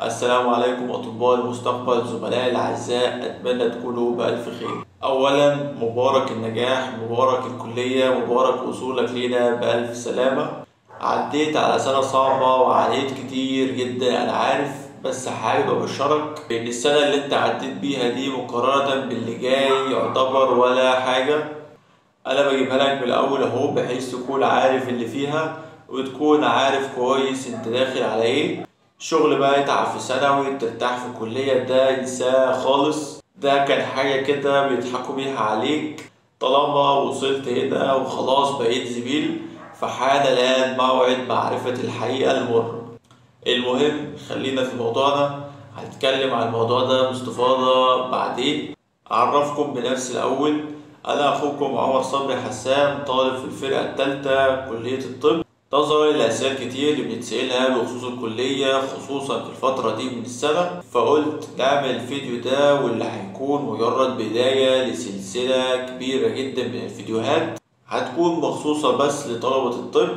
السلام عليكم أطباء المستقبل، زملائي الأعزاء، أتمنى تكونوا بألف خير. أولا مبارك النجاح، مبارك الكلية، مبارك وصولك لينا بألف سلامة. عديت على سنة صعبة وعانيت كتير جدا أنا عارف، بس حابب أبشرك بإن السنة اللي أنت عديت بيها دي مقارنة باللي جاي يعتبر ولا حاجة. أنا بجيبها لك من الأول أهو بحيث تكون عارف اللي فيها وتكون عارف كويس أنت داخل على إيه. شغل بقى يتعب في ثانوي ترتاح في كلية ده انساه خالص، ده كان حاجة كده بيضحكوا بيها عليك. طالما وصلت هنا وخلاص بقيت زميل، فحان الآن موعد معرفة الحقيقة المرة. المهم خلينا في موضوعنا، هنتكلم عن الموضوع ده باستفاضة بعدين. أعرفكم بنفسي الأول، أنا أخوكم عمر صبري حسان، طالب في الفرقة الثالثة كلية الطب. نظرا لأسئلة كتير اللي بنتسألها بخصوص الكلية خصوصا في الفترة دي من السنة، فقلت نعمل الفيديو ده واللي هيكون مجرد بداية لسلسلة كبيرة جدا من الفيديوهات هتكون مخصوصة بس لطلبة الطب.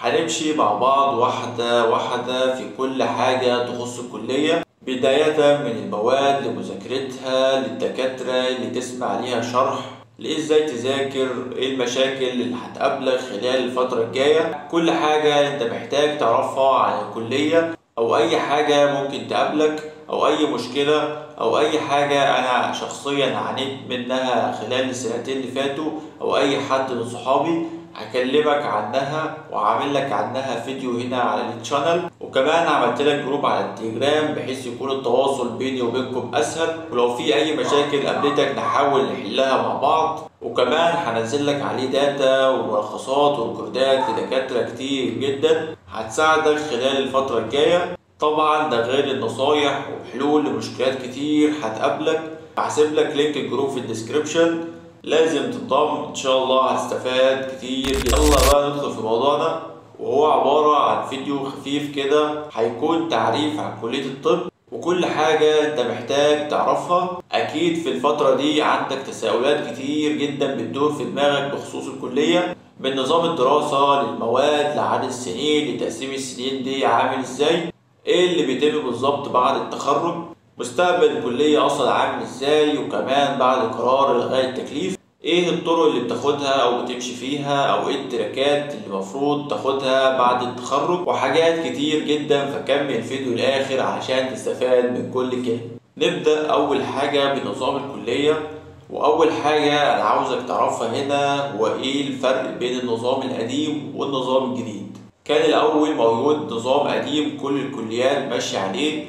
هنمشي مع بعض واحدة واحدة في كل حاجة تخص الكلية، بداية من المواد لمذاكرتها، للدكاترة اللي تسمع ليها شرح، لإزاي تذاكر، ايه المشاكل اللي هتقابلك خلال الفترة الجاية، كل حاجة انت محتاج تعرفها عن الكلية او اي حاجة ممكن تقابلك او اي مشكلة او اي حاجة انا شخصيا عانيت منها خلال السنتين اللي فاتوا او اي حد من صحابي هكلمك عنها وعامل لك عنها فيديو هنا على ال channel. وكمان عملت لك group على التليجرام بحيث يكون التواصل بيني وبينكم اسهل، ولو في اي مشاكل قابلتك نحاول نحلها مع بعض. وكمان هنزل لك عليه data وملخصات وريكوردات لدكاتره كتير جدا هتساعدك خلال الفترة الجاية. طبعا ده غير النصايح وحلول لمشكلات كتير هتقابلك. هسيب لك link ال group في ال description، لازم تنضم، ان شاء الله هتستفاد كتير. يلا بقى ندخل في موضوعنا، وهو عبارة عن فيديو خفيف كده هيكون تعريف عن كلية الطب وكل حاجة انت محتاج تعرفها. اكيد في الفترة دي عندك تساؤلات كتير جدا بتدور في دماغك بخصوص الكلية، من نظام الدراسة للمواد لعدد السنين لتقسيم السنين دي عامل ازاي، ايه اللي بيتم بالظبط بعد التخرج، مستقبل الكلية أصلا عامل ازاي، وكمان بعد قرار إلغاء التكليف ايه الطرق اللي بتاخدها او بتمشي فيها، او ايه التراكات اللي المفروض تاخدها بعد التخرج، وحاجات كتير جدا. فكمل الفيديو الاخر عشان تستفاد من كل كلمة. نبدأ اول حاجة بنظام الكلية، واول حاجة انا عاوزك تعرفها هنا هو ايه الفرق بين النظام القديم والنظام الجديد. كان الاول موجود نظام قديم كل الكليات ماشية عليه،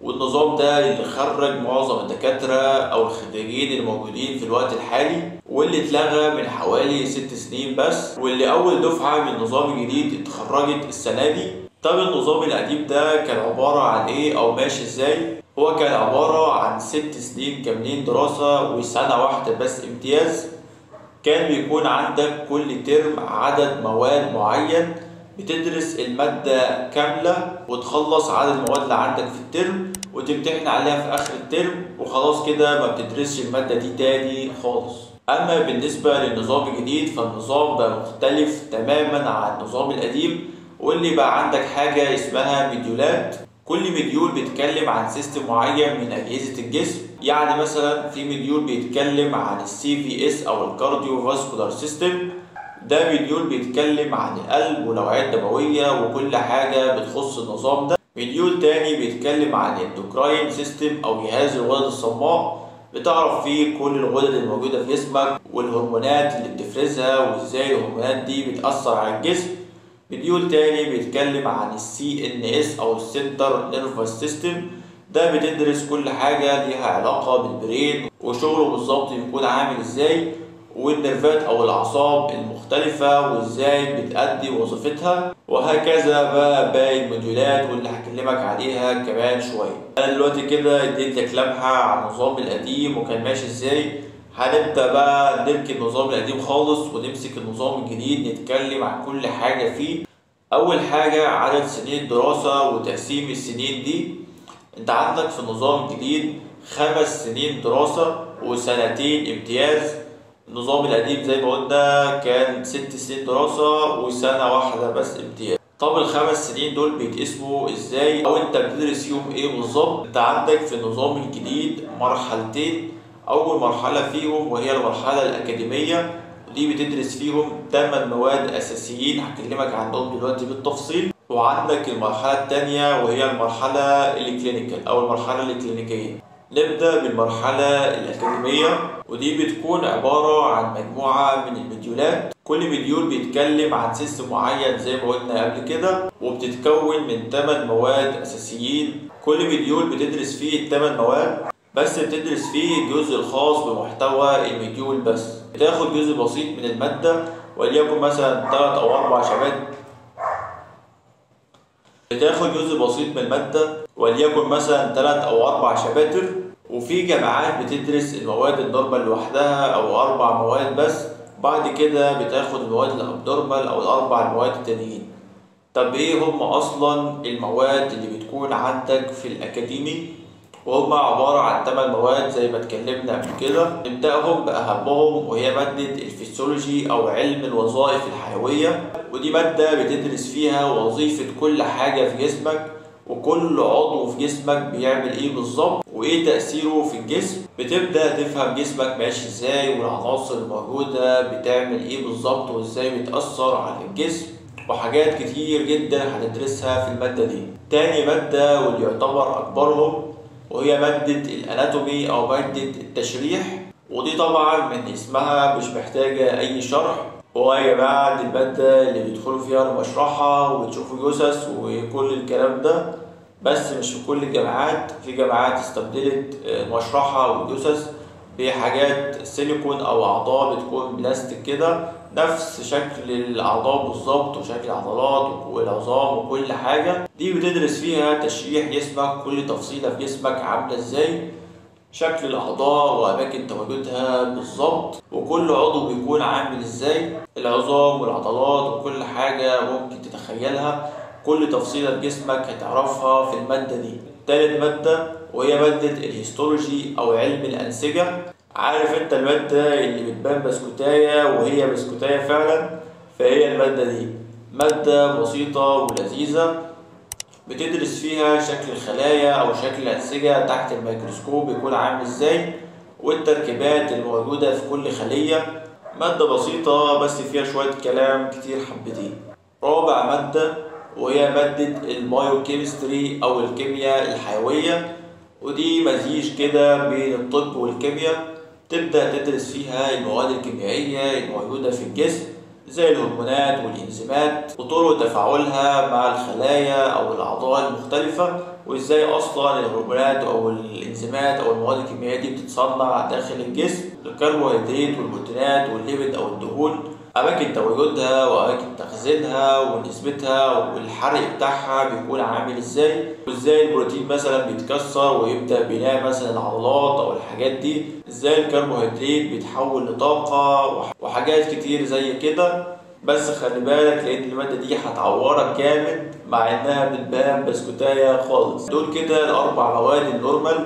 والنظام ده اللي خرج معظم الدكاترة أو الخريجين الموجودين في الوقت الحالي، واللي اتلغى من حوالي 6 سنين بس، واللي أول دفعة من النظام الجديد اتخرجت السنة دي. طب النظام القديم ده كان عبارة عن إيه أو ماشي إزاي؟ هو كان عبارة عن 6 سنين كاملين دراسة وسنة واحدة بس امتياز. كان بيكون عندك كل ترم عدد مواد معين، بتدرس المادة كاملة وتخلص عدد المواد اللي عندك في الترم وتمتحن عليها في آخر الترم، وخلاص كده ما بتدرسش المادة دي تاني خالص. أما بالنسبة للنظام الجديد فالنظام بقى مختلف تماما عن النظام القديم، واللي بقى عندك حاجة اسمها مديولات. كل module بيتكلم عن system معين من أجهزة الجسم، يعني مثلا في module بيتكلم عن ال CVS أو ال cardiovascular system، ده module بيتكلم عن القلب والأوعية الدموية وكل حاجة بتخص النظام ده. module تاني بيتكلم عن ال endocrine system أو جهاز الغدد الصماء، بتعرف فيه كل الغدد الموجودة في جسمك والهرمونات اللي بتفرزها وازاي الهرمونات دي بتأثر على الجسم. module تاني بيتكلم عن ال CNS أو ال center nervous system، ده بتدرس كل حاجة ليها علاقة بال brain وشغله بالظبط بيكون عامل ازاي، والنرفات او الاعصاب المختلفة وازاي بتأدي وظيفتها، وهكذا بقى باقي الموديولات واللي هكلمك عليها كمان شوية. انا دلوقتي كده اديت لك لمحة عن النظام القديم وكان ماشي ازاي. هنبدأ بقى نركن النظام القديم خالص ونمسك النظام الجديد نتكلم عن كل حاجة فيه. اول حاجة عدد سنين الدراسة وتقسيم السنين دي. انت عندك في النظام الجديد 5 سنين دراسة وسنتين امتياز. النظام القديم زي ما قلنا كان 6 سنين دراسة وسنة واحدة بس امتياز. طب ال5 سنين دول بيتقسموا ازاي او انت بتدرس فيهم ايه بالظبط؟ انت عندك في النظام الجديد مرحلتين. اول مرحلة فيهم وهي المرحلة الاكاديمية، ودي بتدرس فيهم 8 مواد اساسيين هكلمك عنهم دلوقتي بالتفصيل. وعندك المرحلة التانية وهي المرحلة ال clinical او المرحلة الكلينيكية. نبدأ بالمرحلة الأكاديمية، ودي بتكون عبارة عن مجموعة من المديولات، كل module بيتكلم عن system معين زي ما قلنا قبل كده، وبتتكون من 8 مواد أساسيين. كل module بتدرس فيه ال8 مواد، بس بتدرس فيه الجزء الخاص بمحتوى ال module بس. بتاخد جزء بسيط من المادة، وليكن مثلا 3 أو 4 شبات. بتاخد جزء بسيط من المادة وليكن مثلا 3 أو 4 chapters. وفي جامعات بتدرس المواد ال normal لوحدها أو 4 مواد بس، بعد كده بتاخد المواد ال abnormal أو ال4 مواد التانيين. طب إيه هم أصلا المواد اللي بتكون عندك في الأكاديمي؟ وهم عبارة عن 8 مواد زي ما اتكلمنا قبل كده. نبدأهم بأهمهم وهي مادة الفسيولوجي أو علم الوظائف الحيوية، ودي مادة بتدرس فيها وظيفة كل حاجة في جسمك، وكل عضو في جسمك بيعمل ايه بالظبط وايه تأثيره في الجسم. بتبدأ تفهم جسمك ماشي ازاي، والعناصر الموجودة بتعمل ايه بالظبط، وازاي بتأثر على الجسم، وحاجات كتير جدا هتدرسها في المادة دي. تاني مادة واللي يعتبر أكبرهم وهي مادة ال anatomy أو مادة التشريح، ودي طبعا من اسمها مش محتاجة أي شرح. هو يا جماعة دي المادة اللي بيدخلوا فيها المشرحة وبتشوفوا جثث وكل الكلام ده، بس مش في كل الجامعات. في جامعات استبدلت المشرحة والجثث بحاجات سيليكون أو أعضاء بتكون بلاستيك كده، نفس شكل الأعضاء بالظبط وشكل العضلات والعظام وكل حاجة. دي بتدرس فيها تشريح جسمك، كل تفصيلة في جسمك عاملة ازاي، شكل الأعضاء وأماكن تواجدها بالظبط، وكل عضو بيكون عامل ازاي، العظام والعضلات وكل حاجة ممكن تتخيلها، كل تفصيلة في جسمك هتعرفها في المادة دي. تالت مادة وهي مادة ال histology أو علم الأنسجة. عارف انت المادة اللي بتبان بسكوتاية وهي بسكوتاية فعلا، فهي المادة دي مادة بسيطة ولذيذة، بتدرس فيها شكل الخلايا أو شكل الأنسجة تحت الميكروسكوب بيكون عامل ازاي، والتركيبات الموجودة في كل خلية. مادة بسيطة بس فيها شوية كلام كتير حبتين. رابع مادة وهي مادة ال biochemistry أو الكيمياء الحيوية، ودي مزيج كده بين الطب والكيمياء. تبدأ تدرس فيها المواد الكيميائية الموجودة في الجسم زي الهرمونات والإنزيمات وطرق تفاعلها مع الخلايا أو الأعضاء المختلفة، وإزاي أصلا الهرمونات أو الإنزيمات أو المواد الكيميائية دي بتتصنع داخل الجسم، الكربوهيدرات والبروتينات وال lipid أو الدهون، أماكن تواجدها وأماكن تخزينها ونسبتها والحرق بتاعها بيكون عامل إزاي، وإزاي البروتين مثلا بيتكسر ويبدأ بناء مثلا العضلات أو الحاجات دي، إزاي الكربوهيدرات بيتحول لطاقة وحاجات كتير زي كده. بس خلي بالك لأن المادة دي هتعورك جامد مع إنها بتبان بسكوتاية خالص. دول كده ال4 مواد ال normal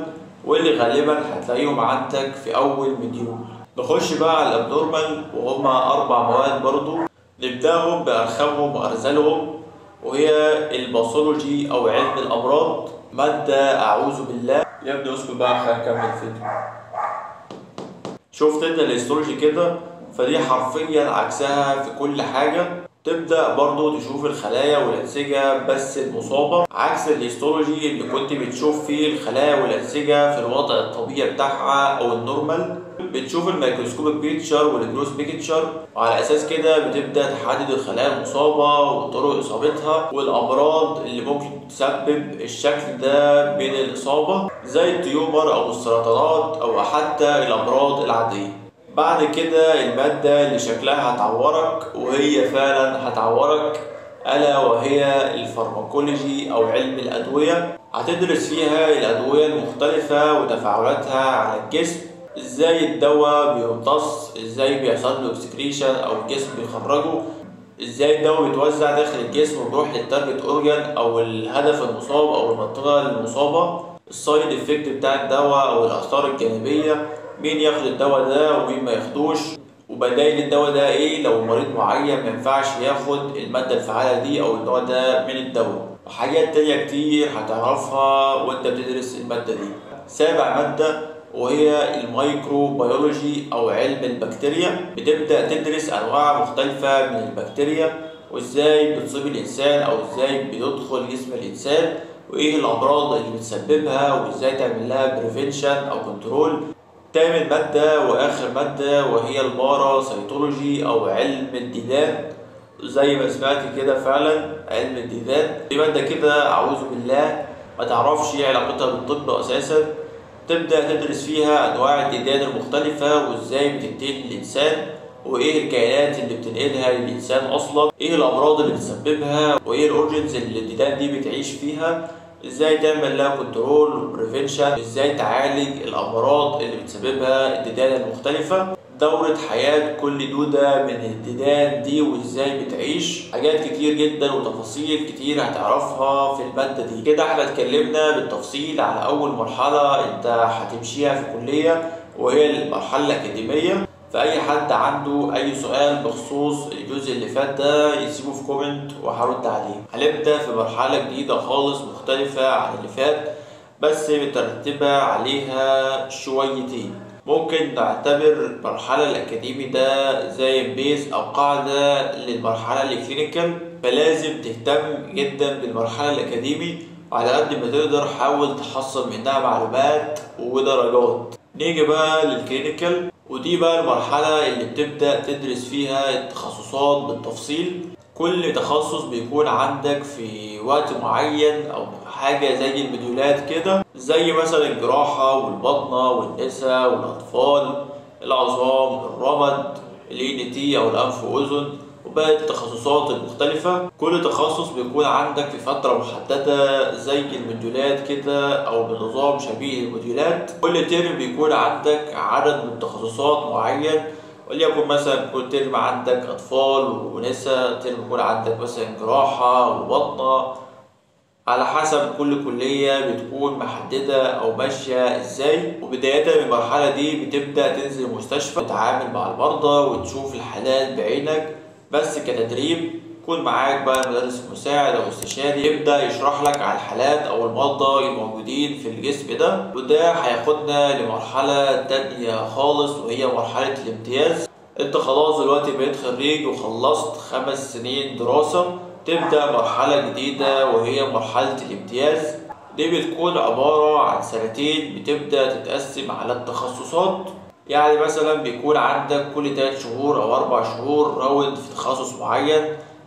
واللي غالبا هتلاقيهم عندك في أول module. نخش بقى على ال abnormal وهما 4 مواد برضو، نبداهم بأرخمهم وأرزلهم، وهي ال pathology أو علم الأمراض. مادة أعوذ بالله يا ابني اسكت بقى خلينا نكمل فيديو. شفت انت ال histology كده، فدي حرفيا عكسها في كل حاجة. تبدأ برضو تشوف الخلايا والأنسجة بس المصابة، عكس ال histology اللي كنت بتشوف فيه الخلايا والأنسجة في الوضع الطبيعي بتاعها أو ال normal. بتشوف ال microscopic picture وال gross picture، وعلى أساس كده بتبدأ تحدد الخلايا المصابة وطرق إصابتها والأمراض اللي ممكن تسبب الشكل ده من الإصابة زي ال tumor أو السرطانات أو حتى الأمراض العادية. بعد كده المادة اللي شكلها هتعورك وهي فعلا هتعورك، ألا وهي ال pharmacology أو علم الأدوية. هتدرس فيها الأدوية المختلفة وتفاعلاتها على الجسم، ازاي الدواء بيمتص، ازاي بيحصل له excretion او الجسم بيخرجه، ازاي الدواء بيتوزع داخل الجسم وبيروح لل target organ او الهدف المصاب او المنطقة المصابة، ال side effect بتاع الدواء او الاثار الجانبية، مين ياخد الدواء ده ومين ما ياخدوش. وبعد وبدايل الدواء ده ايه لو مريض معين ما ينفعش ياخد المادة الفعالة دي او النوع ده من الدواء، وحاجات تانية كتير هتعرفها وانت بتدرس المادة دي. سابع مادة وهي ال microbiology او علم البكتيريا. بتبدأ تدرس انواع مختلفة من البكتيريا وازاي بتصيب الانسان او ازاي بتدخل جسم الانسان، وايه الامراض اللي بتسببها وازاي تعمل لها prevention او control. تامن مادة واخر مادة وهي ال parasitology او علم الديدان. زي ما سمعت كده فعلا علم الديدان دي مادة كده اعوذ بالله ما تعرفش ايه علاقتها بالطب اساسا. تبدأ تدرس فيها انواع الديدان المختلفة وازاي بتنتقل للانسان، وايه الكائنات اللي بتنقلها للانسان اصلا، ايه الامراض اللي بتسببها، وايه ال organs اللي الديدان دي بتعيش فيها، ازاي تعمل لها control و prevention، ازاي تعالج الامراض اللي بتسببها الديدان المختلفة، دورة حياة كل دودة من الديدان دي وازاي بتعيش. حاجات كتير جدا وتفاصيل كتير هتعرفها في المادة دي. كده احنا اتكلمنا بالتفصيل على اول مرحلة انت هتمشيها في الكلية وهي المرحلة الاكاديمية. فأي حد عنده أي سؤال بخصوص الجزء اللي فات ده يسيبه في comment وهرد عليه. هنبدأ في مرحلة جديدة خالص مختلفة عن اللي فات، بس مترتبة عليها شويتين. ممكن نعتبر المرحلة الأكاديمي ده زي base أو قاعدة للمرحلة ال clinical، فلازم تهتم جدا بالمرحلة الأكاديمي وعلى قد ما تقدر حاول تحصل منها معلومات ودرجات. نيجي بقى لل clinical، ودي بقى المرحلة اللي بتبدأ تدرس فيها التخصصات بالتفصيل. كل تخصص بيكون عندك في وقت معين أو حاجة زي المديولات كده، زي مثلا الجراحة والبطنة والنساء والأطفال، العظام، الرمد، ال ENT أو الأنف وأذن، وباقي التخصصات المختلفة. كل تخصص بيكون عندك في فترة محددة زي الموديولات كده أو بنظام شبيه للموديولات. كل ترم بيكون عندك عدد من تخصصات معين، وليكن مثلا كل ترم عندك أطفال ونساء، ترم يكون عندك مثلا جراحة وبطنة، على حسب كل كلية بتكون محددة أو ماشية إزاي. وبداية من المرحلة دي بتبدأ تنزل المستشفى تتعامل مع المرضى وتشوف الحالات بعينك، بس كتدريب. يكون معاك بقى مدرس مساعد او استشاري يبدا يشرح لك على الحالات او المرضى الموجودين في الجسم ده. وده هياخدنا لمرحلة تانية خالص وهي مرحلة الامتياز. انت خلاص دلوقتي بقيت خريج وخلصت 5 سنين دراسة، تبدا مرحلة جديدة وهي مرحلة الامتياز. دي بتكون عبارة عن 2 سنين بتبدا تتقسم على التخصصات. يعني مثلا بيكون عندك كل 3 شهور او 4 شهور round في تخصص معين،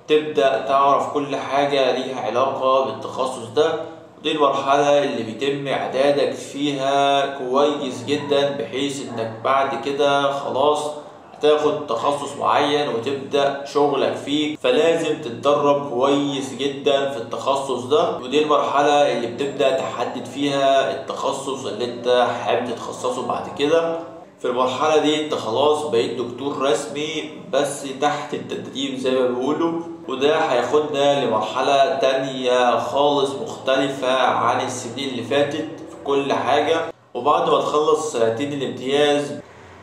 تبدأ تعرف كل حاجة ليها علاقة بالتخصص ده. ودي المرحلة اللي بيتم اعدادك فيها كويس جدا، بحيث انك بعد كده خلاص هتاخد تخصص معين وتبدأ شغلك فيه، فلازم تتدرب كويس جدا في التخصص ده. ودي المرحلة اللي بتبدأ تحدد فيها التخصص اللي انت حابب تتخصصه بعد كده. في المرحلة دي انت خلاص بقيت دكتور رسمي بس تحت التدريب زي ما بيقولوا. وده هياخدنا لمرحلة تانية خالص مختلفة عن السنين اللي فاتت في كل حاجة. وبعد ما تخلص 2 سنين الامتياز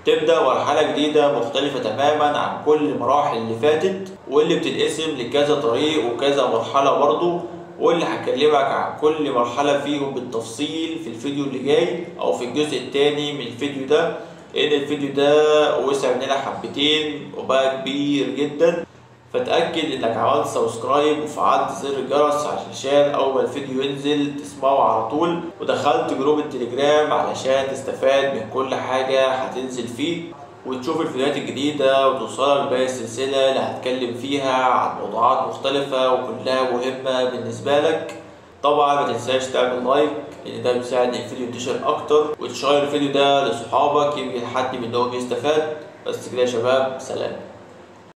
تبدأ مرحلة جديدة مختلفة تماما عن كل المراحل اللي فاتت، واللي بتتقسم لكذا طريق وكذا مرحلة برضو، واللي هكلمك عن كل مرحلة فيهم بالتفصيل في الفيديو اللي جاي او في الجزء التاني من الفيديو ده، لان الفيديو ده وسع مننا حبتين وبقى كبير جدا. فتأكد انك عملت subscribe وفعلت زر الجرس علشان اول ما الفيديو ينزل تسمعه على طول، ودخلت group التليجرام علشان تستفاد من كل حاجة هتنزل فيه، وتشوف الفيديوهات الجديدة وتوصلك باقي السلسلة اللي هتكلم فيها عن موضوعات مختلفة وكلها مهمة بالنسبة لك. طبعا ما تنساش تعمل like لان ده بيساعد الفيديو ينتشر اكتر، وتشير الفيديو ده لصحابك يمكن حد منهم يستفاد. بس كده يا شباب، سلام.